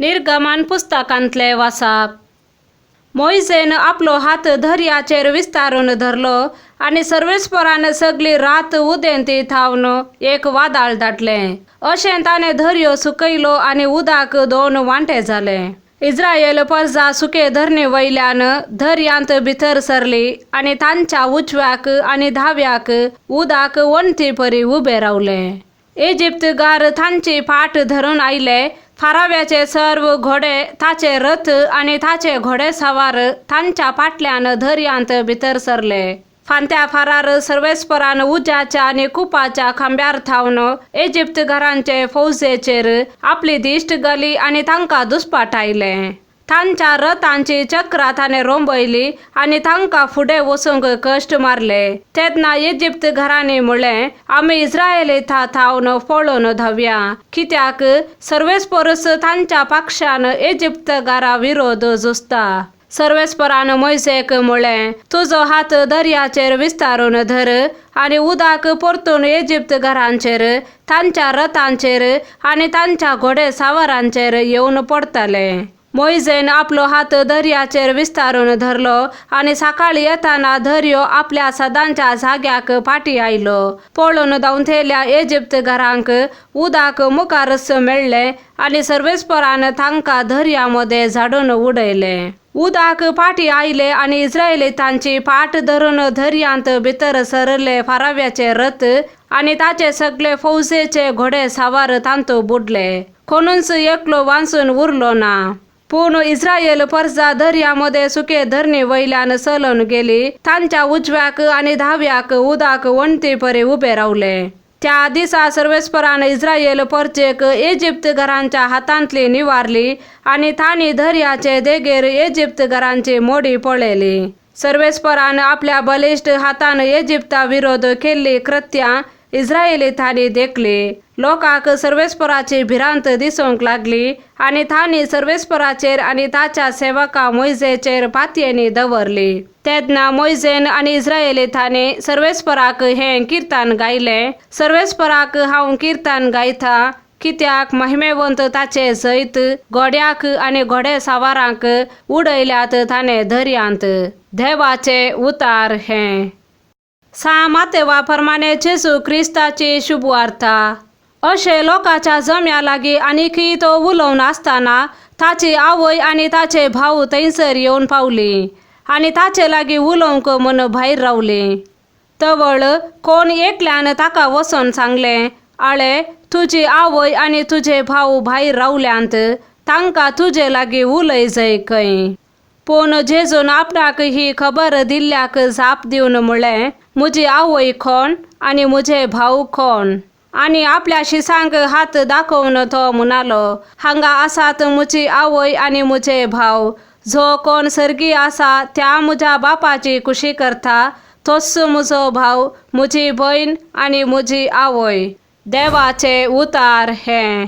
निर्गमन पुस्तकांतलें वाचप. मोयजेन आपलो हात दर्याचेर विस्तारून धरलो आनी सर्वेस्परान सगली रात उदेंती थावन एक वादळ धाडलें. अशें ताणें दर्यो सुकयलो आनी उदक दोन वांटे जाले. इस्रायल परजा सुके धरणे वयल्यान दर्यांत भितर सरली आनी तांच्या उजव्याक आनी धाव्याक उदक वण्टी परी उबें रावलें. इजिप्तगार तांची फाट धरून आयले. फाराव्याचे सर्व घोडे, ताचे रथ आनी ताचे घोडे सवार तांच्या फाटल्यान दर्यांत भितर सरले. फांत्या फारार सर्वेस्परान उज्याच्या आनी कुपाच्या खांब्यार थावन इजिप्त घरांचे फौजेचेर आपली दिश्ट घाली आनी तांकां दुस्पाटायलें. तांच्या रथांची चक्रां ताणें रोंबयली आनी तांकां फुडें वचूंक कश्ट मारले. तेन्ना इजिप्त घरांनी म्हणलें, आमी इस्रायलिता थावन पळोवन धांवया, कित्याक सर्वेस्परूच तांच्या पक्षान इजिप्तगारा विरोध झुजता. सर्वेस्परान मोयजेक म्हणलें, तुजो हात दर्याचेर विस्तारून धर आनी उदक परतून इजिप्त घरांचेर, तांच्या रथांचेर आनी तांच्या घोडे सावरांचेर येवन पडटलें. मोयजेन आपलो हात दर्याचेर विस्तारून धरलो आनी सकाळीं येताना दर्यो आपल्या सदांच्या जाग्याक फाटीं आयलो. पळोवन धांवतेल्या इजिप्त घरांक उदक मुखारच मेळ्ळें आनी सर्वेस्परान तांकां दर्या मदें झाडून उडयलें. उदक फाटीं आयलें आनी इस्रायलितांची फाट धरून दर्यांत भितर सरले फाराव्याचे रथ आनी ताचे सगळे फौजेचे घोडे सावार तांतू बुडले. कोणूच एकलो वांचून उरलो ना. पूण इस्रायल परजा दर्या मदें सुके धरणे वयल्यान चलून गेली. तांच्या उजव्याक आनी धाव्याक उदक वण्टी परी उबें रावलें. त्या दिसा सर्वेस्परान इस्रायल परजेक इजिप्त घरांच्या हातांतली निवारली आनी तांणी दर्याचे देगेर इजिप्त घरांची मोडी पळयली. सर्वेस्परान आपल्या बलिश्ट हातान इजिप्ता विरोध केल्ली कृत्यां इस्रायलितांनी देखली. लोकांक सर्वेस्पराची भिरांत दिसूंक लागली आनी तांणी सर्वेस्पराचेर आनी ताच्या सेवका मोयजेचेर पातयेनी दवरली. तेन्ना मोयजेन आनी इस्रायलितांनी सर्वेस्पराक हें किर्तन गायलें. सर्वेस्पराक हांव किर्तन गायता, कित्याक महिमेवंत ताचे जैत घोड्याक आनी घोडे सवारांक उडयल्यात ताणें दर्यांत. देवाचें उतार हें. सा मातेवा प्रमाणे जेजू क्रिस्ताची शुभवार्ता. अशें लोकांच्या जम्या लागीं आनीकय तो उलोवन आसतना ताची आवय आनी ताचे भाव थंयसर येवन पावली आनी ताचे लागीं उलोवंक म्हूण भायर रावली. तवळ कोण एकल्यान ताका वचोन सांगलें, आळे, तुजी आवय आनी तुजे भाव भायर रावल्यांत, तांकां तुजे लागीं उलय जाय खंय. पूण जेजून आपणाक ही खबर दिल्ल्याक जाप दिवन म्हणलें, म्हजी आवय कोण आनी म्हजे भाव कोण? आनी आपल्या शिसांक हात दाखोवन तो म्हणालो, हांगा आसात म्हजी आवय आनी म्हजे भाव. जो कोण सर्गी आसा त्या म्हज्या बापाची खुशी करता तोच म्हजो भाव, म्हजी भयण आनी म्हजी आवय. देवाचें उतार हें.